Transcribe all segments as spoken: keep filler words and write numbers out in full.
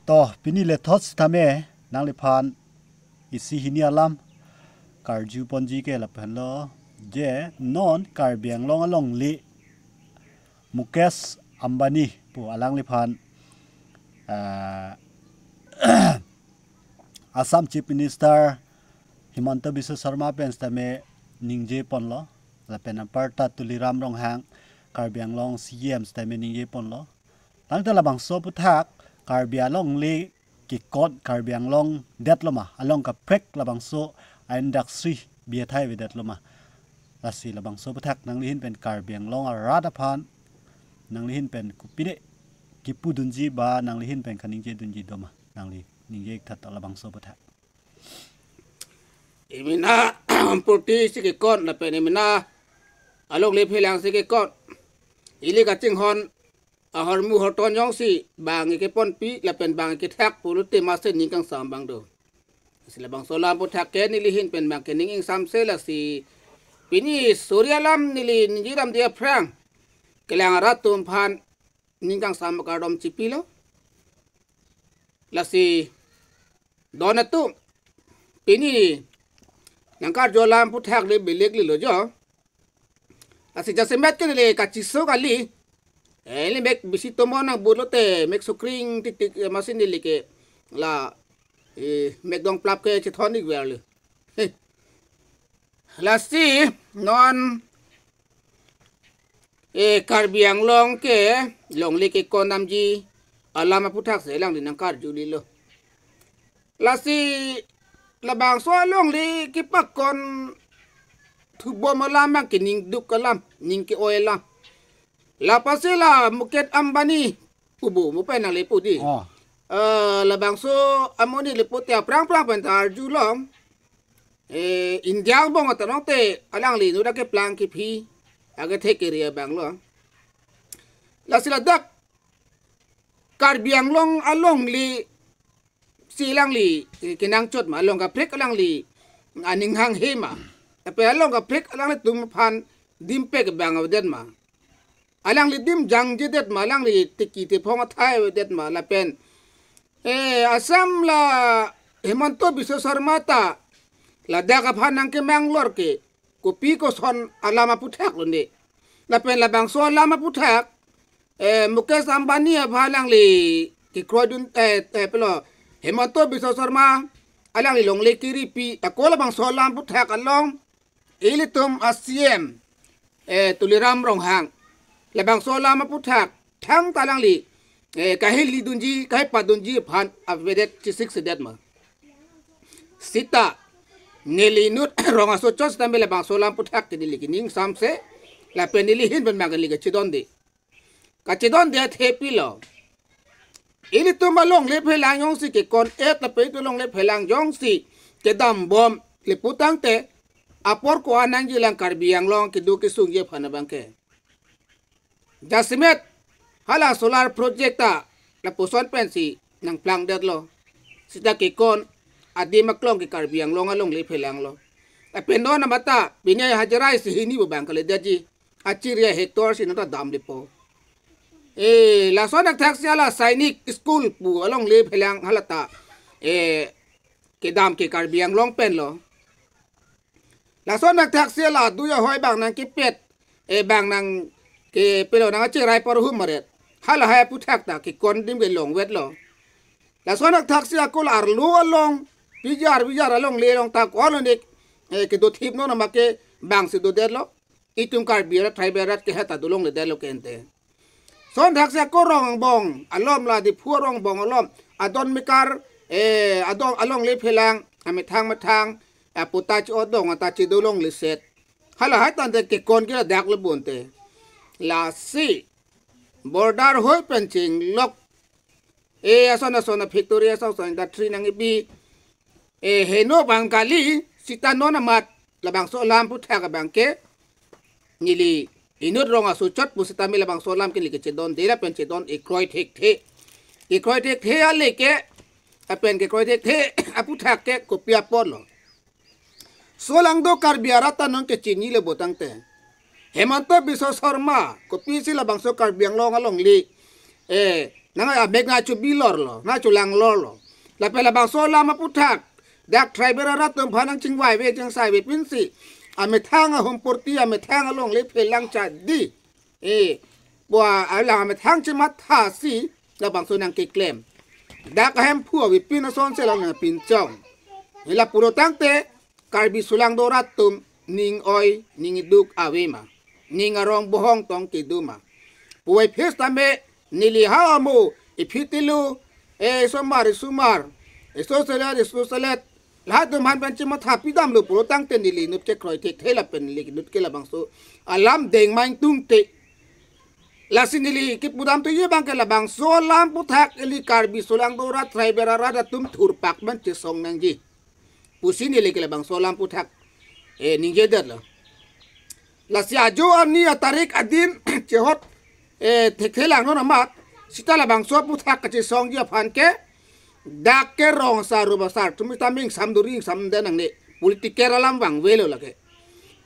To, pini le thot sitame nangliphan isi hini alam karju ponji ke lapenlo je non Karbi Anglong alongle Mukesh Ambani pu alangliphan, ah, Assam Chief Minister Himanta Biswa Sarma pen sitame ningje ponlo, lapen anparta Tuliram Ronghang Karbi Anglong C E M sitame ningje ponlo. Tangte labangso aphuthak Karbi alongle kekon Karbi Anglong detlo ma, along kaprek labangso a-industry bi athai avedet lo ma. Lasi labangso aphuthak nanglihin pen Karbi Anglong arat aphan nanglihin pen kopine kipudunji ba nanglihin pen kaningje dunji do ma, nangli ningje ik tha labangso aphuthak. Imina purti si kekon lapen imina alongle phelang si kekon, ili kachinghon ahormu horton jongsi bang keponpi lapen bang kethak pulote masi ning kangsam abang do. Lasi labangso alam aphuthak ke nelihin pen bang ke ning ingsamse, lasi pini suri alam neli ningje dam dia aphrang kelang arat atum aphan ning kangsam akardom chipilo. Lasi don atum, pini nangkarju alam aphuthak le belek lilo jo. Lasi jasemet ke neli kachiso kali. Eh, ili mek bisi tomon nang bulo te mek sukring tiktik, eh, masi neli ke la, eh, mek dongplap ke chethon ik verlo. Heh. Lasi non, eh, Karbi Anglong ke longle kekon damji alam aphuthak si alangli nangkarjulilo. Lasi labangso alongle kepakon thubom alam bang ke ning duk alam, ning ke-oi alam. Lapasi la Mukesh Ambani ubu mu pen nangle pu di. Oh. Eh, labangso amonit le pute aphrang phrang pen ta arjulong. Eh, India angbong atarong te alangli inut akeplang kephi, akethe kere abang lo. Lasi ladak Karbi Anglong alongle si alangli, eh, kenangchot ma, along kaprek alangli aning hanghe ma. Ape along kaprek alanglitum aphan dimpek abang avedet ma. Alangli dim jangjedet ma, alangli tiki tephong athai avedet ma, lapen, eh, Assam la Himanta Biswa Sarma ta ladak aphan nangkemanglor ke kopi koson alam aphuthak lo ne. Lapen labangso alam aphuthak, eh, Mukesh Ambani aphan alangli kekroidun, eh, eh, pelo, Himanta Biswa Sarma alangli longle keripi, ako labangso alam aphuthak along ilitum a-C M, eh, Tuliram Ronghang labangso alam aphuthak thangta alangli, eh, kahilidunji, kahipadunji aphan avedet, chesik sedet ma. Sita neli inut rong aso chot sitame labangso alam aphuthak ke neli kening ingsamse, lapen nelihin pen bang ke neli kachedonde. Kachedonde athe pilo. Ilitum alongle phelang jongsi kekon-et lapen itum alongle phelang jongsi kedambom le pu tangte apor ko-an nangjilang Karbi Anglong kedo kesungji aphan abang ke. Jasemet hala solar project ta lapuson pensi nangplangdetlo. Sita kekon adim aklong ke Karbi Anglong alongle phelanglo. Lapen non amata pini hajira isi hini pu bang kaledetji. Achiri a-hectare si nata damlepo. Eh, lason athak si hala Sainik School pu alongle phelang halata, eh, kedam ke Karbi Anglong penlo. Lason athak si hala dui ahoi bang nangkepet, eh, bang nangkepe lo, nangkacherai porhu maret. Halahai aphuthak ta kekon adim kelongvetlo. Lason athak si ako la arlo along, pijar pijar alongle along ta ko-an lo nik, eh, kedothip non amat ke bang si dodetlo. Itum Karbi arat, tribal arat ke heta dolongledetlo ke ente. Lason athak si ako rong angbong alom, la Diphu rong angbong alom, adon mekar, eh, adon alongle phelang amethang methang, eh, puta chi-odong ata chidolongleset. Halahai tangte kekon ke ladak le bonte. Lasi border hoi pen chinglok, eh, ason ason a-factory, ason ason industry nangkebi, eh, heno bang kali, sita non amat labangso alam aphuthak abang ke neli inut rong aso chot pu sitame labangso alam ke neli kechedonde lapen chedon-ik kroi thekthe. Ik kroi thekthe ale ke, lapen ke kroi thekthe aphuthak ke kopi apotlo. Solangdo Karbi arat ta non kechinilo pu tangte, Himanta Biswa Sarma kopisi labangso Karbi Anglong alongle, eh, Nang amek nangchobilorlo, nangcholanglorlo. Lapen labangso alam aputhak dak tribal arat atum aphan nangchingvaive, chingsaive pinsi amethang ahormu purti, amethang alongle phelang chadi. Eh, pu alang amethang chimathasi labangso nangkeklem. Dak ahemphu avepin asonsi alang nangpinchong. Lapu lo tangte Karbi solangdo arat atum ning oi, ning iduk ave ma, ning arong bohong tong kedo ma puvoiphit tame, neli ha amo, iphi tilo, eh, somar, isomar, isoselet, isoselet, lahai atum aphan pen chimatha pidamlo pulo tangte neli inut ke kroi thekthe lapen neli inut ke labangso alam dengmang tungte. Lasi neli kipudam toye abangke labangso alam aputhak ili Karbi solangdo arat, tribal arat atum thurpak man chesong nangji pusi neli ke labangso alam aputhak, eh, ningjedetlo. Lasi ajo arni atarik adin chehot, eh, thekthe lang non amat, sita labangso aputhak kachesongji aphan ke dak ke rong asar, rup asar atum sita ingsam duri, ingsamde nangne, political alam vangvelo lake.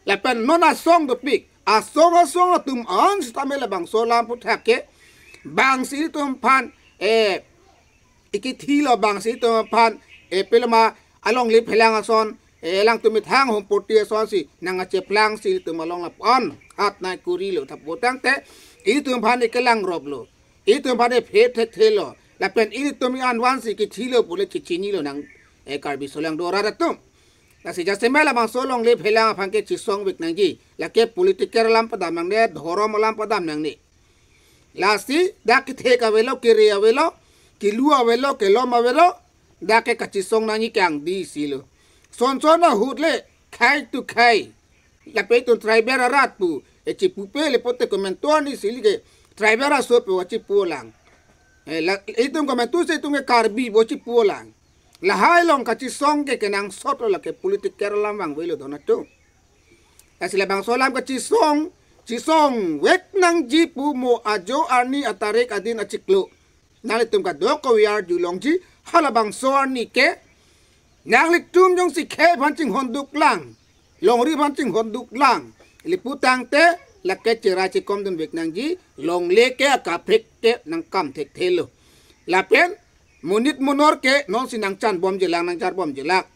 Lapen non asong dopik, asong asong atum an sitame labangso alam aputhak ke bangsi ilitum aphan, eh, ikithilo, bangsi ilitum aphan, eh, pelama alongle phelang ason, eh, alangtum methang ahormu purti asonsi nangkacheplangsi ilitum along lapu-an hat nangkurilo, tha pulo tangte ilitum aphan ikelang roplo, ilitum aphan iphe thekthelo, lapen ilitum i-an vansi kithilo pule chechinilo nang, eh, Karbi solangdo arat atum. Lasi jasemet labangso alongle phelang aphan ke chesongvek nangji. Lake political alam padam nangne, dhorom alam padam nangne. Lasi dak kethek avelo, kere avelo, kelu avelo, kelom avelo, dak ke kachesong nangji kangdi silo. Sonson ahut le khai tu khai, lapen itum tribal arat pu, eh, chipupe le pote komantu arni sili ke tribal aso pu kachipu lang. Eh, la, itum komantu si itum ke Karbi pu chipu lang. Lahai along kachesong ke kenangsotlo, lake political alam vangvelo don atum. Lasi labangso alam kachesong, chesongvek nangji pu mo ajo arni atarik adin achiklo. Nanglitum kadokave arjulongji, halabangso arni ke nanglitum jongsi khei aphan chinghonduk lang, longri aphan chinghonduk lang, ili pu tangte lake chera chikomdunvek nangji, longle ke akaprek ke nangkam thekthelo. Lapen monit monor ke nonsi nangchanbomji lang, nangcharbomji lang.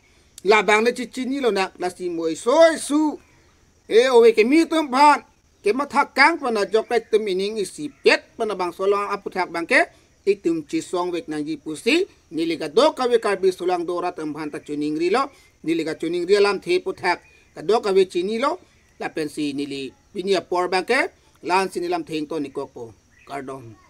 Labang le chechinilo nang, lasi mo iso isu, eh, ove kimi atum aphan kematha kang pen ajok le itum ining isipet pen labangso alam aputhak abangke itum chesongvek nangji pusi neli kadokave Karbi solangdo arat atum aphan ta choningrilo, neli kachoningri alamthe aputhak kadokave chinilo, lapensi neli pini apor abangke la-ansi neli lamthe ingtonikokpo. Kardom.